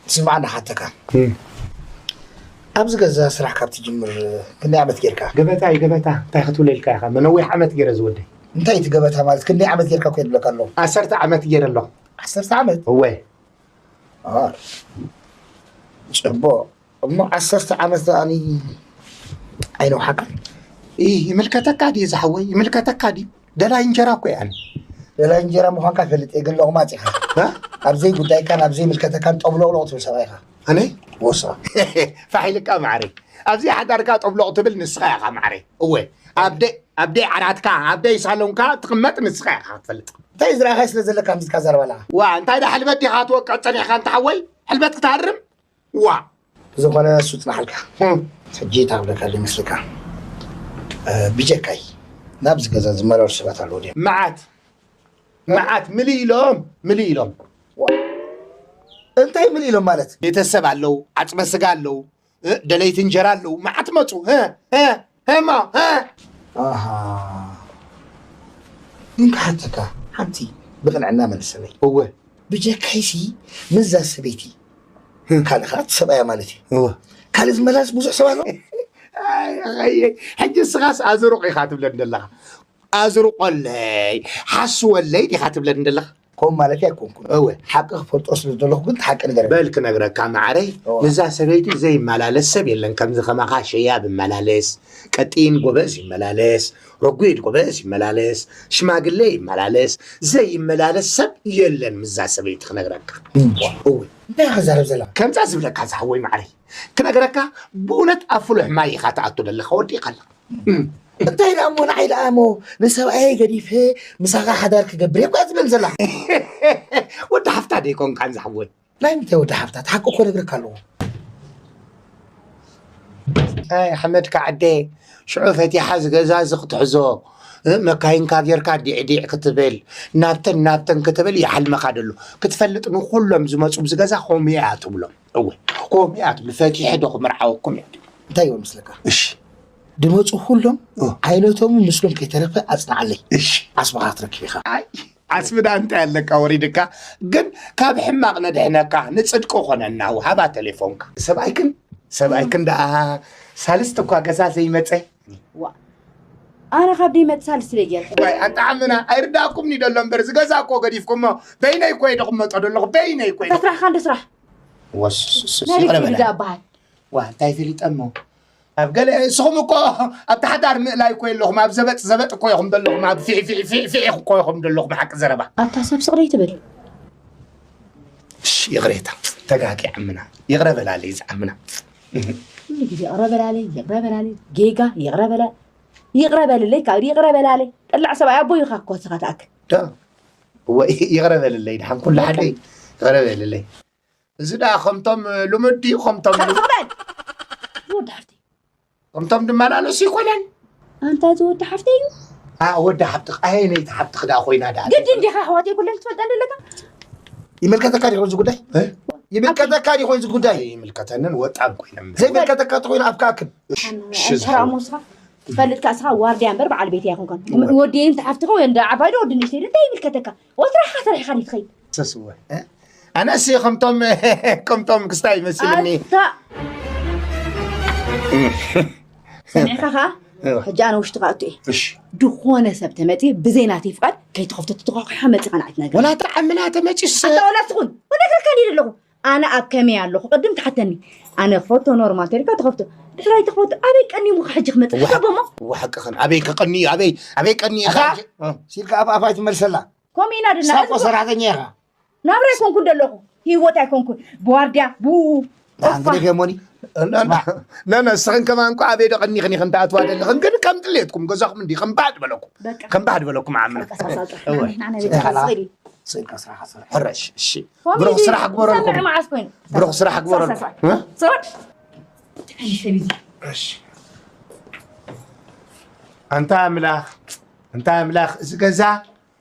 ስማዕ፣ ንሓተካ። እም። ኣብዚ ገዛ ስራሕ ካብ ትጅምር ክንደይ ዓመት ጌርካ? ገበታ እዩ፣ ገበታ። እንታይ ክትብለልካ ኢኻ? መነዊሕ ዓመት ገይረ ዝወደይ። እንታይ እቲ ገበታ ማለት? ክንደይ ዓመት ጌርካ እኮ ይብለካ ኣለኹ። ዓሰርተ ዓመት ገይረ ኣለኹ። ዓሰርተ ዓመት? እወ። አ፣ ጽቡቕ። እሞ ዓሰርተ ዓመት ደኣኒ ኣይነውሓካን? እ፣ ይምልከተካ ድዩ ዝሓወይ? ይምልከተካ ድዩ? ደላይ እንጀራ እኮ እየ ኣነ። ደላይ እንጀራ ምዃንካ ፈልጥ እየ፣ ግን ሎቕማጽ ኢኻ። እ? ኣብ ዘይጉዳይካን ኣብ ዘይምልከተካን ጠብሎቕሎቕ ትብል ሰብኣይ ኢኻ። ኣነ? ወስኻ። ፋሕ ኢልካ ማዕረይ። ኣብዚ ሓዳርካ ጠብሎቕ ትብል ንስኻ ኢኻ ማዕረይ። እወ። ኣብ ደይ፣ ኣብ ደይ ዓራትካ፣ ኣብ ደይ ሳሎንካ ትቕመጥ ንስኻ ኢኻ ክትፈልጥ። እንታይ ዝረኣኻይ ስለ ዘለካ ምስካ ዘረባ ኣለኻ? ዋ፣ እንታይ ዳ ሕልበት ዲኻ ትወቅዕ ጸኒሕካ እንተ ሓወይ? ሕልበት ክትሃርም? ዋ። ብዝኾነ እሱ ጽናሓልካ። እም። ሕጂ እንታይ ክብለካ ይመስልካ? እ፣ ብጀካይ ናብዚ ገዛ ዝመላለሱ ሰባት ኣለዉ ድዮም? መዓት። መዓት፣ ምልእ ኢሎም፣ ምልእ ኢሎም። ዋ። እንታይ ምልእ ኢሎም ማለት? ቤተሰብ ኣለዉ፣ ዓጽመ ስጋ ኣለዉ፣ እ፣ ደለይቲ እንጀራ ኣለዉ፣ መዓት መጹ። እ፣ እ፣ እ፣ እሞ፣ እ። ኣሃ። ግን ክሓተካ ሓንቲ ብቕንዕና መልሰለይ። እወ። ብጀካይሲ ምስዛ ሰበይቲ ካልእ ከዓ እቲ ሰብኣያ ማለት እዩ። እወ። ካልእ ዝመላለስ ብዙሕ ሰብ ኣሎ? ኣይ፣ ኣይ፣ ሕጂ እስኻስ ኣዝሩቕ ኢኻ ትብለኒ ዘለኻ። ኣዝርቆለይ፣ ሓስወለይ ዲኻ ትብለኒ ዘለኻ? ከምኡ ማለት ኣይኮንኩን። እወ። ሓቂ ክፈልጦ ስለ ዝደለኹ ግን እቲ ሓቂ ንገረኒ። በል ክነግረካ ማዓረይ፣ እወ። ንዛ ሰበይቲ ዘይመላለስ ሰብ የለን። ከምዚ ከማኻ ሸያብ ይመላለስ፣ ቀጢን ጎበዝ ይመላለስ፣ ረጒድ ጎበዝ ይመላለስ፣ ሽማግለ ይመላለስ፣ ዘይመላለስ ሰብ የለን ምስዛ ሰበይቲ ክነግረካ። እምቧ። እወ። እንታይ ኢኻ ትዛረብ ዘለኻ? ከምዛ ዝብለካ ዝሓወይ ማዓረይ፣ ክነግረካ ብእውነት ኣብ ፍሉሕ ማይ ኢኻ ትኣቱ ዘለኻ፣ ወዲቕካ ኣለኻ። እም። እንታይ ደኣ እሞ ንዓይ ደኣ እሞ ንሰብኣየይ ገዲፈ ምሳኻ ሓዳር ክገብር እየ እኮ እያ ትብል ዘላ። ወዲ ሓፍታ ዶ ኣይኮንካን ዝሓወይ? ናይ ምንታይ ወዲ ሓፍታ? እቲ ሓቂ እኮ ነግረካ ኣለኹ። ኣይ ሓመድካ ዓደ፣ ሽዑ ፈቲሓ ዝገዛ እዚ ክትሕዞ፣ እ፣ መካይንካ ጌርካ ዲዕዲዕ ክትብል፣ ናብተን ናብተን ክትብል ይሓልመካ ደሎ። ክትፈልጥ ንኹሎም ዝመጹ ኣብዚ ገዛ ከምኡ እያ ትብሎም። እወ፣ ከምኡ እያ ትብሎ። ፈቲሐ ዶ ክምርዓወኩም እየ ትብል። እንታይ ይብል መስለካ? እሺ። ድመጹ ኩሎም ኦ። ዓይነቶም ምስሎም ከይተረፈ ኣጽንዓለይ። እሺ። ዓስብኻ ክትረክብ ኢኻ። ኣይ፣ ዓስቢ ደኣ እንታይ ኣለካ ወሪድካ? ግን ካብ ሕማቕ ነድሕነካ፣ ንጽድቂ ኮነና፣ ወሃባ ቴሌፎንካ። ሰብኣይክን፣ ሰብኣይክን ደኣ ሳልስቲ እኳ ገዛ ዘይመጸ። ዋ። ኣነ ካብ ደይመጽእ ሳልስቲ ደይ ጌርኩ። ዋይ፣ ኣንታ ዓምና፣ ኣይርዳእኩምኒ ደሎ እምበር፣ እዚ ገዛ እኮ ገዲፍኩሞ፣ በይነይ እኮ እየ ዶ ክመጦ ደለኹ፣ በይነይ እኮ እየ። ኣታ ስራሕኻ እንዶ ስራሕ። ወስ፣ ስ፣ ስ፣ ናይ ቤት ይቕረ ፊልድ በላ። ኣበሃል። ዋ፣ እንታይ ፈሊጠ እሞ? ኣብ ገለ፣ እስኹም እኮ ኣብቲ ሓዳር ምእላይ እኮ የለኹም፣ ኣብ ዘበጥ ዘበጥ እኮ ኢኹም ዘለኹም፣ ኣብ ፊዒ፣ ፊዒ፣ ፊዒ፣ ፊዒ እኮ ኢኹም ዘለኹም፣ ሓቂ ዘረባ። ኣታ ሰብ ስቕ ደይ ትብል? እሺ፣ ይቕሬታ፣ ተጋጊ ዓምና። ይቕረ በላለይ፣ እዚ ዓምና። ኩሉ ግዜ ይቕረ በላለይ፣ ይቕረ በላለይ፣ ጌጋ፣ ይቕረ በላ-፣ ይቕረ በልለይ፣ ካብ ይቕረ በላለይ። ጠላዕ ሰብኣይ ኣቦ ኢኻ እኮ ንስኻ ትኣክል። ዶ? እወ፣ ይቕረ በልለይ፣ ደሓን ኩሉ ሓደይ፣ ይቕረ በልለይ። እዚ ደኣ ከምቶም ልሙድ ድዩ? ከምቶም ልሙድ? ዝወዲ ሓፍተይ። ከምቶም ድመላለሱ ይኮነን። ኣንታ ዝወዲ ሓፍተይ እዩ። ኣ፣ ወዲ ሓፍትኽ፣ ኣየነይቲ ሓፍትኽ ደኣ ኮይና ደኣ? ግዲ እንዲኻ ኣሕዋተይ ኩለን ትፈልጠን ዘለካ? ይምልከተካ ዲኹም እዚ ጉዳይ? እ? ይምልከተካ ዲኹም እዚ ጉዳይ? ይምልከተንን ወጣን ኮይነን። ዘይምልከተካ ተኾይኑ ኣብ ከኣክብ። እሺ፣ እሺ፣ ኣንተ ዝሓወይ። ራእሞ ንስኻ ትፈልጥ ከኣ ንስኻ ዋርድያ እምበር በዓል ቤት ኣይኮንካን። እወ። ወዲ እንተ ሓፍትኻ ወይ እንደ ዓባይ ዶ ወዲ ንእሽተይ ዶ እንታይ ይምልከተካ? ወትራኻ ሰሪሕኻ ዲትኸይድ? ሰስወ። እ? ኣነስ ከምቶም፣ ከምቶም ክስታይ ይመስልኒ። ኣታ። ሰሚዕካ ኸዓ? እወ። ሕጂ ኣነ ውሽጢ ክኣቱ እየ። እሺ። ዝኾነ ሰብ ተመጺ ብዘይ ናተይ ፍቓድ ከይትኸፍቶ ተተኳኲሓ መጺኻ ንዓይ ትነግረኒ። ወላ ተዓምና ተመጺስ። ኣታ ወላ ትኹን። ወላ ክረካ እንዲየ ዘለኹ። ኣነ ኣብ ከመይ ኣለኹ? ቅድም ትሓተኒ። ኣነ ክፈቶ ኖርማል ተሪካ ትኸፍቶ። ድሕራይ ትኸፍቶ። ኣበይ ቀኒሙ ሕጂ ክመጽእ? ወሓ-፣ ሕሰቦ እሞ። ወሓቅኽን። ኣበይ ከቐንዩ? ኣበይ፣ ኣበይ ቀንዩ? ኣታ? እ። ሲልካ ኣፍ ኣፍ ኣይትመልሰላ። ከምኡ ኢና ድና ሳቆ ህዝቢ ሰራሕተኛ ኢኻ። ናብራ ኣይኮንኩን ደለኹ፣ ህይወት ኣይኮንኩን። ብዋርድያ፣ ብኡ፣ ንሓንቲ ኦፋ። ደገሞኒ። ነ-፣ ነ-፣ ነ-፣ ንስኽን ከማን እኮ ኣበይ ዶ ቀኒኽን ኢኽን ትኣትዋ ደለኽን? ግን ከም ድሌትኩም ገዛኹም እንዲ ከም ባህ ድበለኩም። በቃ። ከም ባህ ድበለኩም ዓምና። በቃ፣ ሳሳ፣ ሳሳ። እወ። ንሕና ናይ ቤት ስራሕ ስራሕ ስራሕ። ስራሕ ስራሕ። ሕረሽ፣ እሺ። ኮሚዲ ብሩኽ ስራሕ ግበረልኩም። ሰምዕ መዓስ ኮይኑ? ብሩኽ ስራሕ ግበረልኩም። ሳሳ፣ ሳሳ። እ? ስራሕ። እንታይ ዓይነት ሰብ እዩ? እሺ። ኣንታ ኣምላኽ፣ ኣንታ ኣምላኽ፣ እዚ ገዛ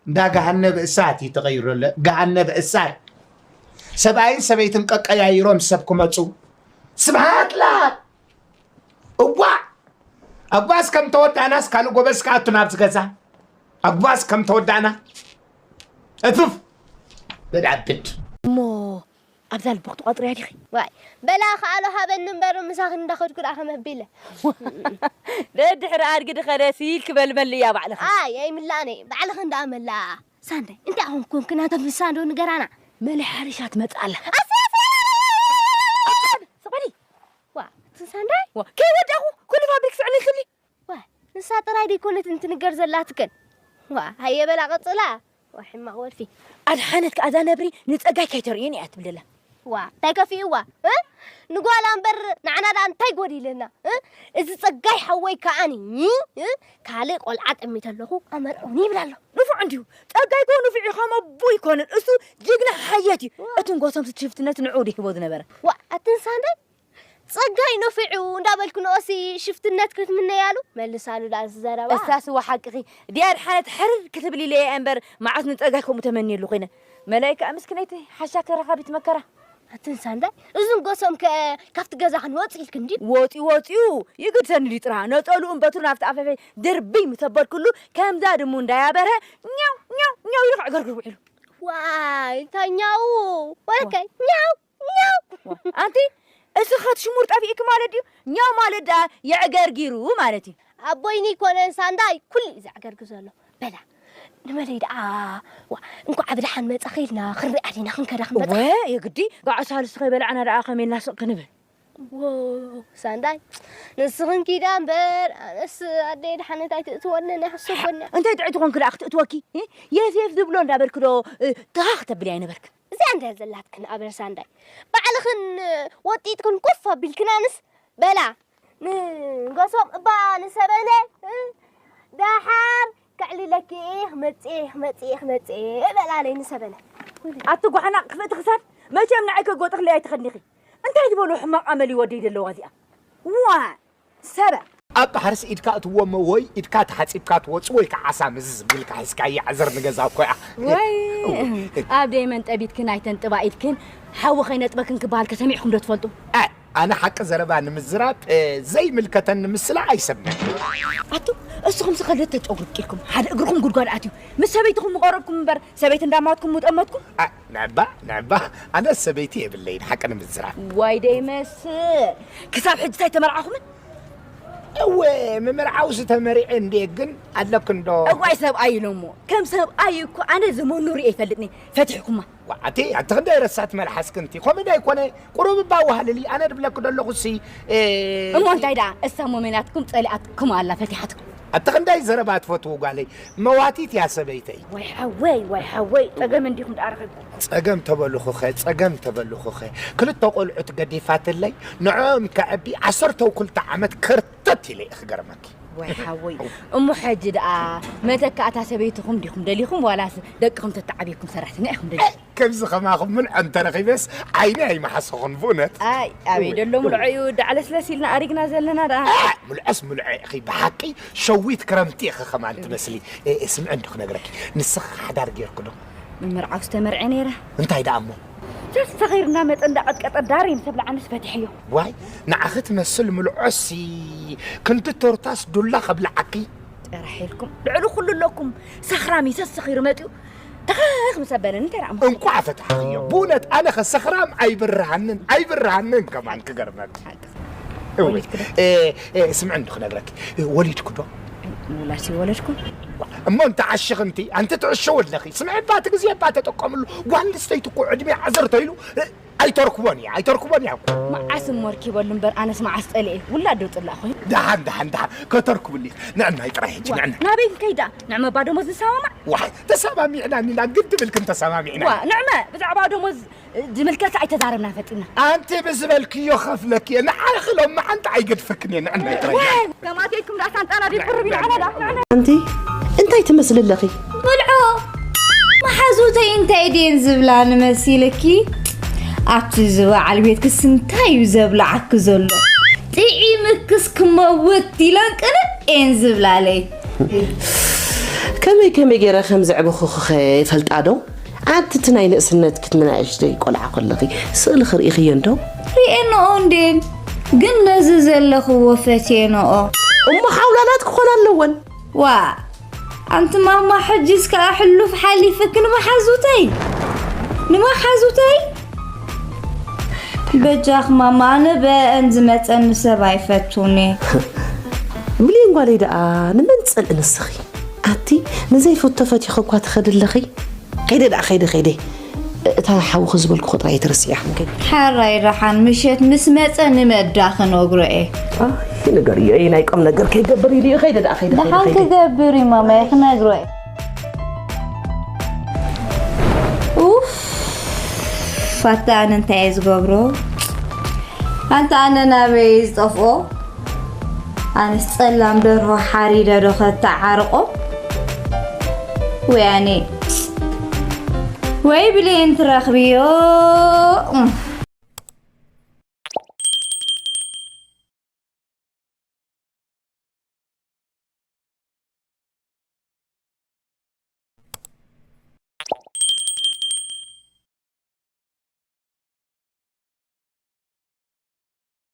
እንዳ ገሃነብ እሳት እዩ ተቐይሩ ኣሎ። ገሃነብ እሳት። ሰብኣይን ሰበይትን ቀቀያይሮም ሰብ ክመፁ። ስብሓት ላ-፣ እዋእ! ኣጓስ ከም ተወዳእናስ ካልእ ጎበዝ ክኣቱ ናብዚ ገዛ። ኣጓስ ከም ተወዳእና። እፍፍ! በዳብድ። እሞ ኣብዛ ልብኽ ትቋጥርያ ዲኺ? ዋይ፣ በላ ከኣሎ ሃበኒ እምበር ምሳኽን እንዳኸድኩ ደኣ ከመቢለ። ደድሕሪ ኣድጊ ድኸደ ሲል ክበልበል እያ ባዕልኻ። ኣይ ኣይምላእነ፣ ባዕልኽን ደኣ መላ። ሳንዳይ እንታይ ኣኾንኩም ክናቶም ንሳ እንዶ ንገራና። መለ ሓሪሻ ትመጽእ ኣላ። ስቕበሊ። ዋ ትንሳንዳይ። ከይወዳኹ ኩሉ ፋብሪክ ስዕኒ ክሊ። ዋ ንሳ ጥራይ ደይኮነት እንትንገር ዘላትክን። ዋ ሃየ በላ ቀጽላ። ዋ ሕማቕ ወልፊ። ኣድሓነት ከኣ እዛ ነብሪ ንጸጋይ ከይተርእየን እያ ትብል ዘላ። ዋ እንታይ ከፊእዋ እ ንጓላ እምበር ንዓና ደኣ እንታይ ጎዲለና እ እዚ ጸጋይ ሓወይ ከኣኒ እ ካልእ ቆልዓ ጠሚተ ኣለኹ ኣመርዕውኒ ይብል ኣሎ። ንፉዕ እንድዩ ጸጋይ ጎ ንፉዕ እዩ ከም ኣቦ ይኮንን እሱ ጅግና ሓየት እዩ። እቲ ንጎሶም ሽፍትነት ንዕኡ ድሂቦ ዝነበረ። ዋ ኣትንሳንዳይ ጸጋይ ነፊዑ እንዳበልኩ ንኦሲ ሽፍትነት ክትምነያሉ መልሳሉ ዳኣ ዝዘረባ። እሳ ስዋ ሓቅኺ ድያ ድሓነት ሕርር ክትብል ኢለ እየ እምበር መዓስ ንጸጋይ ከምኡ ተመንየሉ ኮይነ። መላይካ ምስክነይቲ ሓሻ ከረኻቢት መከራ። ኣትን ሳንዳይ እዝን ጎሶም ከ ካብቲ ገዛ ክንወጽእ ኢልክ እንዲ። ወጺኡ ወጺኡ ይግድሰኒ ድዩ ጥራ ነጸሉ እምበትሩ ናብቲ ኣፈፈይ ድርብይ ምስ ኣበልኩሉ ከምዛ ድሙ እንዳያበርሀ ኛው ኛው ኛው ኢሉ ክዕገርግር ውዒሉ። ዋይ እንታይ ኛው ወለከ ኛው ኛው ኣንቲ እስኻ እቲ ሽሙር ጠፊእኪ ማለት ድዩ? ኛው ማለት ደኣ የዕገርጊሩ ማለት እዩ። ኣቦይኒ ኣይኮነን ሳንዳይ ኩሉ እዩ ዘዕገርጊ ዘሎ። በላ ንመለይ ደኣ ዋ እንኳዕ ብደሓን መጻኺ ኢልና ክንሪኣ ዲና ክንከዳ ክንበጽሕ። ወ የግዲ ጋዕ ሳልስቲ ከይበላዕና ደኣ ከመይ ኢልና ስቕ ክንብል። ዎ ሳንዳይ ንስኽን ኪዳ እምበር ኣነስ ኣደይ ደሓነት ኣይትእትወንን እያ ሓሰቦን እያ። እንታይ ጥዕቲ ኮንኪ ደኣ ክትእትወኪ የፍ የፍ ዝብሎ እንዳበልኪ ዶ ትኻ ክተብሊ ኣይነበርክን። እዚኣ እንድያ ዘላትክን ኣበርሳ እንዳይ ባዕልኽን ወጢጥክን ኮፍ ኣቢልክናንስ በላ ንገሶም እባ ንሰበነ ደሓር ከዕልለኪ እየ ክመጽእ እየ ክመጽእ እየ ክመጽእ እየ በላለይ ንሰበነ። ኣቲ ጓሕና ክፍእቲ ክሳድ መቸም ንዓይ ከጎጥኽለይ ኣይትኸድኒኺ። እንታይ ዝበሉ ሕማቕ ኣመል እዩ ወደይ ዘለዋ እዚኣ። ዋ ሰበ። ኣብ ባሕርስ ኢድካ እትዎ እሞ ወይ ኢድካ ተሓጺብካ ትወጽእ ወይ ከዓ ዓሳ ምዝዝ ቢልካ ሒዝካያ ዕዝር ንገዛ እኮ እያ። ወይ ኣብ ደይመን ጠቢትክን ኣይተንጥባ ኢድክን ሓዊ ከይነጥበክን ክበሃል ከ ሰሚዕኩም ዶ ትፈልጡ? ኣይ ኣነ ሓቂ ዘረባ ንምዝራብ ዘይምልከተኒ ምስላ ኣይሰምዕን። ኣቱም እስኹምሲ ክልተ ጨጉሪ ኣብቂልኩም ሓደ እግርኹም ጉድጓድ ኣትዩ ምስ ሰበይትኹም ምቐረብኩም እምበር ሰበይቲ እንዳማትኩም ምጠመትኩም። ንዕባ ንዕባ ኣነስ ሰበይቲ የብለይን ሓቂ ንምዝራብ። ዋይ ደይመስል ክሳብ ሕጂ ኣይተመርዓኹምን? እወ ምምርዓውሲ ተመሪዐ እንድየ ግን ኣለክን ዶ? እዋይ ሰብኣይ ኢሎሞ ከም ሰብኣይ እኮ ኣነ ዝመኑ ርእየ ይፈልጥኒ ፈቲሕኩማ። ዋዓቲ ኣቲ ክንደይ ረሳት መልሓስኪ እንቲ ከምኡ ዶ ኣይኮነ ቁሩብ እባ ዋህልሊ ኣነ ድብለኪ ደለኹ ሲ እሞ እንታይ ደኣ እሳ ሞመናትኩም ጸሊኣትኩም ኣላ ፈቲሓትኩም። ኣቲ ክንደይ ዘረባ ትፈትዊ ጓለይ መዋቲት እያ ሰበይተይ። ዋይ ሓወይ ዋይ ሓወይ ጸገም እንዲኹም ደኣ ረኺብኩም። ጸገም ተበልኹኸ ጸገም ተበልኹኸ ክልተ ቆልዑት ገዲፋትለይ ንዕኦም ከዕቢ ዓሰርተው ክልተ ዓመት ከርተት ኢለ እየ ክገርመኪ። ዋይ ሓወይ እሞ ሕጂ ደኣ መተካእታ ሰበይትኹም ዲኹም ደሊኹም ዋላስ ደቅኹም ተተዓብየኩም ሰራሕተኛ ኢኹም ደሊኹም? ከምዚ ከማኹም ምልዖ እንተረኺበስ ዓይኒ ኣይመሓሰኹን ብእውነት። ኣይ ኣበይ ደሎ ምልዖ እዩ ዳዕለስለስ ኢልና ኣሪግና ዘለና ደኣ። ምልዖስ ምልዖ ኢኺ ብሓቂ ሸዊት ክረምቲ ኢኺ ከማን ትመስሊ። ስምዒ እንዶ ክነግረኪ ንስኺ ሓዳር ጌርኪ ዶ? ምምርዓው ዝተመርዐ ነይረ። እንታይ ደኣ እሞ? ተስተኺርና መጠ እንዳቐጥቀጠ ዳር እዩ ንሰብ ለዓንስ ፈትሕዮ። ዋይ ንዓኺ ትመስል ምልዖሲ ክንዲ ቶርታስ ዱላ ከብልዓኪ። ጥራሕ ኢልኩም ልዕሊ ኩሉ ኣለኩም ሰኽራም እዩ ሰስኺሩ መጥዩ ተኸኽ ምስ ኣበለኒ እንታይ ደኣ እሞ? እንኳዕ ፈታሕኽዮ ብእውነት ኣነ ኸ ሰኽራም ኣይብርሃንን ኣይብርሃንን ከማን ክገርመኪ። እወ፣ እ፣ እ፣ ስምዒ እንዶ ክነግረኪ፣ እ፣ ወሊድኪ ዶ? ወላሲ ወለድኩ። እሞ እንተ ዓሽኺ እንቲ፣ ኣንቲ ትዕሸዊ ኣለኺ። ስምዒ እባ እቲ ግዜ እባ ተጠቀምሉ። ጓል ኣንስተይቲ እኮ ዕድሜ ዓሰርተ ኢሉ፣ እ፣ ኣይተርክቦን እያ፣ ኣይተርክቦን እያ እኮ። መዓስ እሞ ኣርኪበሉ እምበር ኣነስ መዓስ ጸሊኤ። ውላድ ዶ ጽላእ ኮይኑ? ደሓን፣ ደሓን፣ ደሓን። ከተርክብሉ ኢኺ። ንዕናይ ጥራይ ሕጂ፣ ዋእ፣ ንዕናይ። ናበይ ክንከይድ ደኣ? ንዕመ እባ ደሞዝ ንሰማማዕ። ዋይ፣ ተሰማሚዕና እኒና፣ ግድም ኢልክን ተሰማሚዕና። ዋእ፣ ንዕመ፣ ብዛዕባ ደሞዝ ዝምልከት ኣይተዛረብናን ፈጢርና። ኣንቲ ብዝበልክዮ ከፍለኪ እየ ንዓኺ ሎምዓንቲ ኣይገድፈክን እየ ንዕናይ ጥራይ። ከምኣትየኩም ደኣ ሳንጣና ድዩ ቅርብ ኢሉ ዓና ደኣ ንዕና። ኣንቲ እንታይ ትመስሊ ኣለኺ? ብልዖ መሓዙተይ እንታይ ድየን ዝብላ ንመሲልኪ? ኣብቲ ዝበዓል ቤትክስ እንታይ እዩ ዘብልዓኪ ዘሎ? ጥዒምክስ ክመውት ኢለን ቅንጥ እየን ዝብላለይ። ከመይ ከመይ ገይረ ከም ዘዕበኹኺኸ ይፈልጣ ዶ? ኣንቲ እቲ ናይ ንእስነትኪ እቲ ንናእሽተይ ቆልዓ ከለኺ ስእሊ ክርኢኽዮ እንዶ? ሪኤንኦ እንድየን ግን ነዚ ዘለኽዎ ፈትየንኦ። እሞ ሓውላላት ክኾና ኣለወን። ዋእ ኣንቲ ማማ ሕጂስ ከኣ ሕሉፍ ሓሊፍኪ ንመሓዙተይ ንመሓዙተይ በጃኽ ማማ፣ ኣነ በአን ዝመጸኒ ሰብ ኣይፈቱኒ። ብሌን ጓለይ ደኣ ንመን ትጸልኢ ንስኺ? ኣቲ ንዘይፍቶ ፈቲኺ እኳ ትኸዲ ኣለኺ። ከይደ ደኣ ከይደ ከይደ። እታ ሓውኺ ዝበልኩ ጥራይ ኣይትርስዒ ሓንከይ። ሓራይ ደሓን ምሸት ምስ መጸ ንመዳ ክነግሮ እየ። ንገርዮ ናይ ቆም ነገር ከይገብር ኢሉ እዩ። ከይደ ደኣ ከይደ ከይደ ደሓን ከይደ። ክገብር እዩ ማማ፣ ክነግሮ እየ። ኡፍ፣ ኣታ ኣነ እንታይ እየ ዝገብሮ? ኣንታ ኣነ ናበይ ዝጠፍኦ? ኣነስ ጸላም ደርሆ ሓሪደ ዶ ከተዓርቆ? ወያኔ ወይ ብሌን ትረኽብዮ።